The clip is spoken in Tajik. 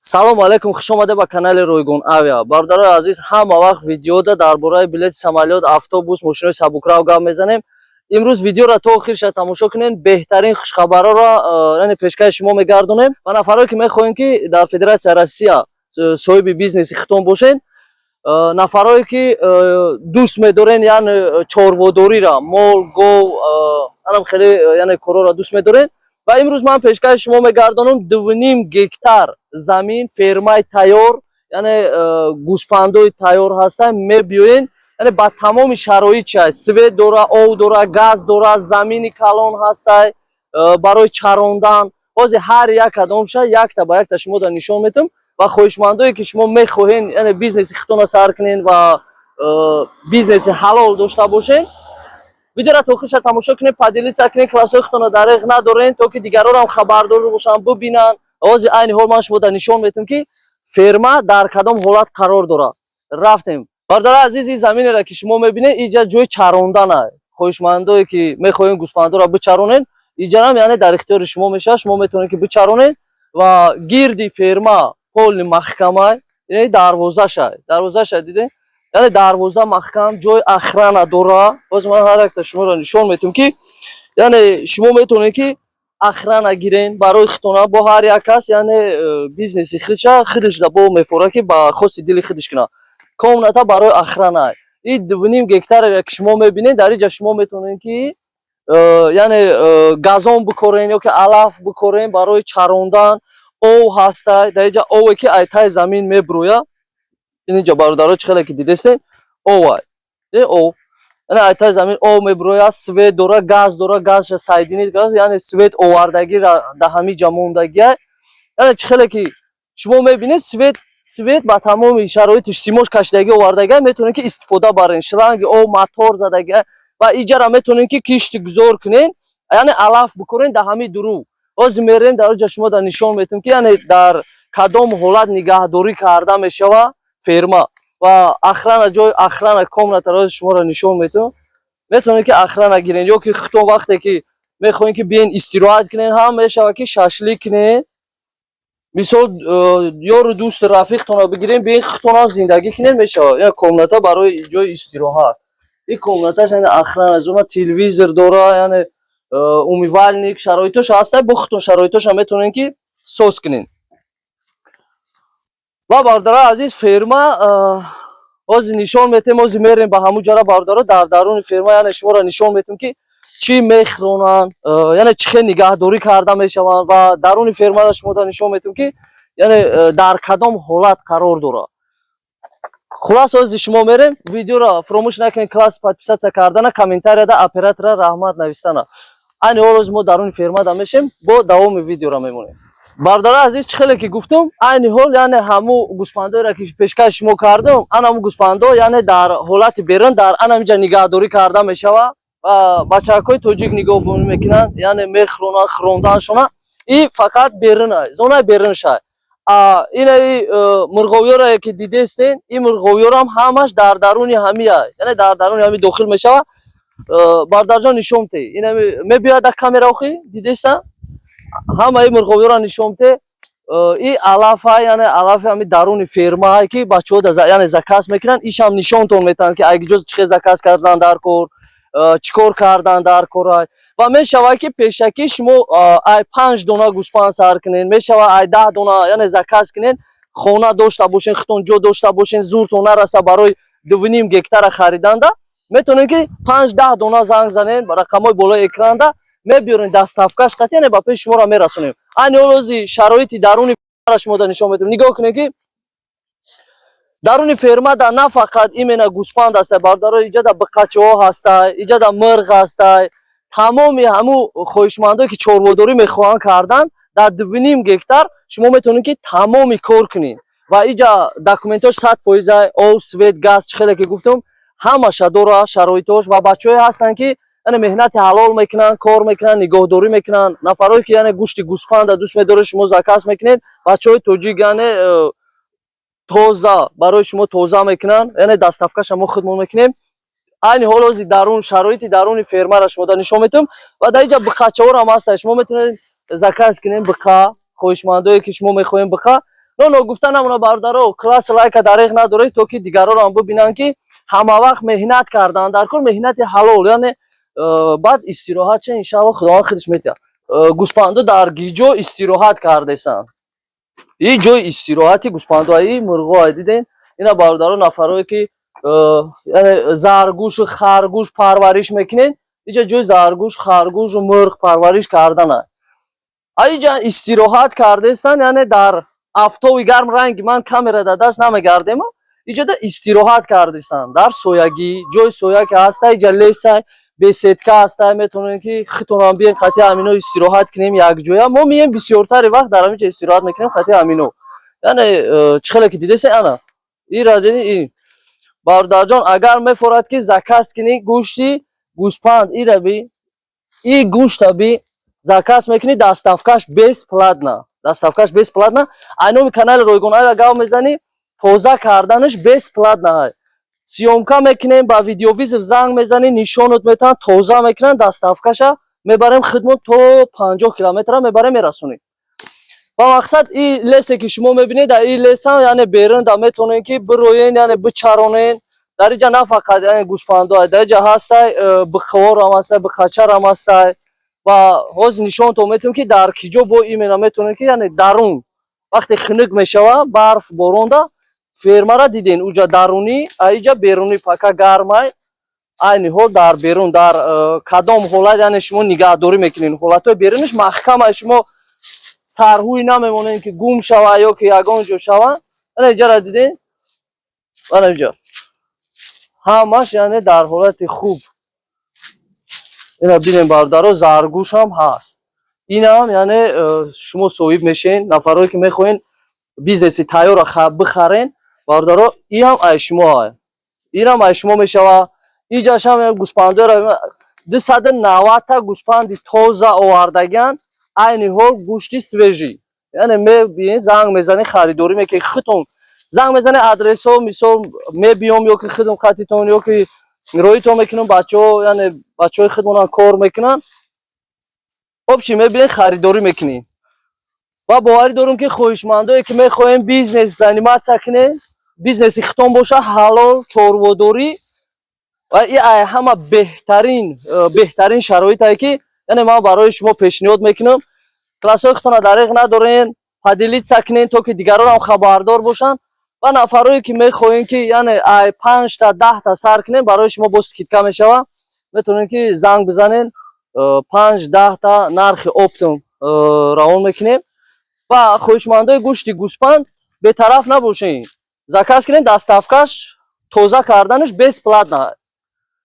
Салому алайкум, хушомаде ба канали Ройгон Авиа. Бародарои азиз, ҳама вақт видеода дар бораи билети самолёт, автобус, мошинои сабукрав гап мезанем. Имрӯз видеоро то охирша тамошо кунед, беҳтарин хушхабарҳоро яъне пешкаши шумо мегардонем. Ва нафарое, ки мехоҳем, ки дар Федератсияи Россия соҳиби бизнеси хитон бошед, нафарое, ки дӯст медорен, яъне чорводориро, мол, гов, анам хеле, яъне корҳоро дӯст медорен, ва имрӯз ман пешкаши шумо мегардонам 2,5 гектар замин, фермаи тайёр, яъне гӯспандои тайёр ҳастанд. Мебиёен, яъне ба тамоми шароит чист: свет дора, ов дора, газ дора, замини калон ҳастай барои чарондан. Ҳозир ҳар як кадомша якта ба якта шумо да нишон метам. Ва хоҳишмандое, ки шумо мехоҳен, яъне бизнеси хитона сар кунен ва бизнеси ҳалол дошта бошен, видеоро то охирша тамошо кунед, поделиться кунед, классҳои худтонро дареғ надорен, то ки дигарорам хабардор бошанд, бубинанд. Ҳозир айни ҳол ман шумо да нишон метам, ки ферма дар кадом ҳолат қарор дорад. Рафтем. Бародари азиз, ин заминеро, ки шумо мебинед, иҷа ҷои чарондана. Хоҳишмандое, ки мехоҳем гӯспандоро бичаронен, иҷарам яъне дар ихтиёри шумо мешавад, шумо метавонед, ки бичаронед. Ва гирди ферма полный маҳкамай, яъне дарвозаша дидем, яъне дарвоза маҳкам, ҷои охрана дора. Боз ман ҳар якта шуморо нишон метам, ки яъне шумо метавонед, ки охрана гирен барои хитона. Бо ҳар як кас, яъне бизнеси худша худаш да бо мефора, ки ба хости дили худаш кунад. Комната барои охрана. И 2,5 гектаре, ки шумо мебинед, дар инҷа шумо метавонед, ки яъне газон бикорен ё ки алаф бикорен барои чарондан. Ов ҳастай дар инҷа, ове, ки ай таи замин мебурӯяд. Инҷа, бародаро, чӣ хеле ки дидестен, овай ов, яъне ай таи замин ов мебурояд. Свет дора, газ дора, газша соединить, яъне свет овардагӣ дар ҳамин ҷа мондагиай. Яъне чӣ хеле ки шумо мебинед, свет ба тамоми шароити симош кашидагӣ овардагиай, метавонед, ки истифода барен. Шланги ов, мотор задагиай. Ва иҷара метавонед, ки кишти гузор кунен, яъне алаф бикорен дар ҳамин дурӯғ. Ҳозир мерем дар оҷа, шумо дар нишон метавем, ки яъне дар кадом ҳолат нигаҳдорӣ карда мешава ферма. Ва охрана, ҷои охрана, комнатаро шуморо нишон метавам. Метавонед, ки охрана гирен ё ки худтон вақте ки мехоҳем, ки биен истироҳат кунен, ҳам мешавад, ки шашлик кунен. Мисол, ёру дӯсту рафиқтонро бигирем, биен, худтонам зиндагӣ кунен, мешавад. Я комната барои ҷои истироҳат. Ин комнаташ, яъне охрана зона, телевизор дора, яъне умывальник, шароитош ҳаста. Бо худтон шароитоша метавонед, ки соз кунен. Ва, бародарои азиз, ферма ҳозир нишон метем. Ҳозир мерем ба ҳамун ҷара, бародаро, дар даруни ферма, яъне шуморо нишон метем, ки чӣ мехӯронанд, яъне чӣ хел нигаҳдорӣ карда мешаванд. Ва даруни фермаро шуморо нишон метем, ки яъне дар кадом ҳолат қарор дорад. Хулас, ҳозир шумо мерем. Видеоро фуромӯш накунед класс, подписаться кардана, комментарияда оператора раҳмат навистана. Айни ҳол ҳозир мо даруни фермада мешем, бо давоми видеоро мемонем. Бародарои азиз, чӣ хеле ки гуфтум, айни ҳол яъне ҳаму гӯспандоеро, ки пешкаши шумо кардам, ана ҳаму гӯспандо, яъне дар ҳолати берун, дар анамиҷа нигаҳдорӣ карда мешавад. Ва бачакҳои тоҷик нигоҳбонӣ мекунанд, яъне мехӯронанд, хӯронданшона. И фақат берунай, зонаи беруншай. Инаи мурғовиёре, ки дидестен, ин мурғовиёрам ҳамаш дар даруни ҳамия, яъне дар даруни ҳами дохил мешавад. Бародарҷон, нишон те, инами мебиёяд дар камера. Охи, дидеста, ҳамаи мурғовиёро нишон те. И алафа, яъне алафи ҳами даруни фермае, ки бачаҳо яъне заказ мекунанд, ишам нишонтон метаҳанд, ки айгиҷо чӣ хел заказ кардан дар кор, чӣ кор кардан дар кора. Ва мешавад, ки пешакӣ шумо ай панҷ дона гӯспанд сар кунед, мешавад, ай 10 дона, яъне заказ кунед, хона дошта бошен, худтон ҷо дошта бошен, зуртон нараса барои 2,5 гектара хариданда, метавонед, ки 5-10 дона занг занед рақамҳои болои экранда, мебиёрем, доставкаш қатъ, яъне ба пеши шуморо мерасонем. Айни ҳол ҳози шароити даруни шумо да нишон метавем. Нигоҳ кунед, ки даруни фермада на фақат именно гӯспанд ҳастай, бародаро, иҷада биқачаҳо ҳастай, иҷада мирғ ҳастай. Тамоми ҳаму хоҳишмандое, ки чорводорӣ мехоҳанд кардан, дар 2,5 гектар шумо метавонед, ки тамоми кор кунед. Ва иҷа документош 100%, ов, свет, газ, чӣ хеле ки гуфтум, ҳамаша дора шароитош. Ва бачаҳое ҳастанд, ки яъне меҳнати ҳалол мекунанд, кор мекунанд, нигоҳдорӣ мекунанд. Нафарое, ки яъне гӯшти гӯспанда дӯст медоред, шумо заказ мекунед, бачаҳои тоҷик, яъне тоза барои шумо тоза мекунанд, яъне доставкаша мо худмон мекунем. Айни ҳол ҳози дарун, шароити даруни фермаро шумо да нишон метавем. Ва дар инҷа биқачаҳоро ҳам ҳастанд, шумо метавонед заказ кунед биқа. Хоҳишмандое, ки шумо мехоҳем биқа. Но ногуфта намона, бародаро, класс, лайка дареғ надоред, то ки дигарро ҳам бибинанд, ки ҳама вақт меҳнат карданд дар кор, меҳнати ҳалол, яъне баъд истироҳат ча, иншаалло, Худованд худаш метиҳад. Гӯспандо дар гиҷо истироҳат кардесанд. И ҷои истироҳати гӯспандо, и мурғоа диден. Ина, бародаро, нафарое ки яъне заргӯшу харгӯш парвариш мекунед, иҷа ҷои заргӯш, харгӯшу мурғ парвариш кардана. Аиҷа истироҳат кардестанд, яъне дар афтоби гарм, ранги ман камера дар даст намегардем, иҷода истироҳат кардестанд дар соягӣ, ҷои соя ки ҳаста. Иҷа леса, беседка ҳаста, метавонем ки хитонам биен, қати ҳамино истироҳат кунем якҷоя. Мо мием, бисёртари вақт дар ҳаминҷа истироҳат мекунем қати ҳамино. Яъне чӣ хеле ки дидесе, ана ира диди. И бародарҷон, агар мефорад ки заказ кунӣ гӯшти гӯспанд, ира би, и гӯшта би, заказ мекунӣ, доставкаш бесплатно, доставкаш бесплатно. Ай номи канали Ройгон Авиа гав мезанӣ, тоза карданаш бесплатно ҳай. Съёмка мекунем, ба видеовызов занг мезанӣ, нишонот метаҳанд, тоза мекунанд, доставкаша мебарем хидмат, то 50 километра мебарем, мерасонем. Ва мақсад, и лесе ки шумо мебинед, дар и лесам, яъне берунда метавонед ки бироен, яъне бичаронен. Дар иҷа на фақат, яъне, гӯспандо, дар иҷа ҳастай бихворам ҳастай, бихачарам ҳастай. Ва ҳозир нишонтон метавонем, ки дар киҷо бо именно метавонем ки, яъне дарун вақте хунук мешава, барф боронда, фермара диден, уҷа дарунӣ, а иҷа берунӣ пока гармай. Айни ҳол дар берун дар кадом ҳолат, яъне, шумо нигаҳдорӣ мекунед? Ҳолатҳои берунаш маҳкама, шумо сарҳӯй намемонед, ки гум шава ё ки ягон ҷо шава. Ана иҷара диден, ана иҷа ҳамаш, яъне, дар ҳолати хуб. Ина бинем, бародаро, заргӯшам ҳаст. Инам, яъне, шумо соҳиб мешен. Нафарое ки мехоҳен бизнеси тайёрро бихарен, бародаро, иам ай шумо ай, инам ай шумо мешава. Иҷашам гӯспандоро, 290-та гӯспанди тоза овардагиан, айни ҳол гӯшти свежий. Яъне мебиен, занг мезанед, харидорӣ мекунед, худтон занг мезанед, адресҳо, мисол, мебиём ё ки худам хатитон, ё ки роитон мекунам. Бачаҳо, яъне бачаҳои худмонам кор мекунанд. Общий мебиен, харидорӣ мекунем. Ва боварӣ дорам, ки хоҳишмандое ки мехоҳем бизнес заниматься кунем, бизнеси худтон боша, ҳалол чорводорӣ, ва и ай ҳама беҳтарин шароитае ки, яъне, ман барои шумо пешниҳод мекунам. Классҳои худтонро дареғ надорен, поделиться кунен, то ки дигаронам хабардор бошанд. Ва нафарое ки мехоҳем ки, яъне, ай панҷта, 10-та сар кунем, барои шумо боз скидка мешава. Метавонед ки занг бизанен, панҷ, 10-та нархи оптом равон мекунем. Ва хоҳишмандои гӯшти гӯспанд бетараф набошед, заказ кунед, доставкаш, тоза карданаш бесплатно.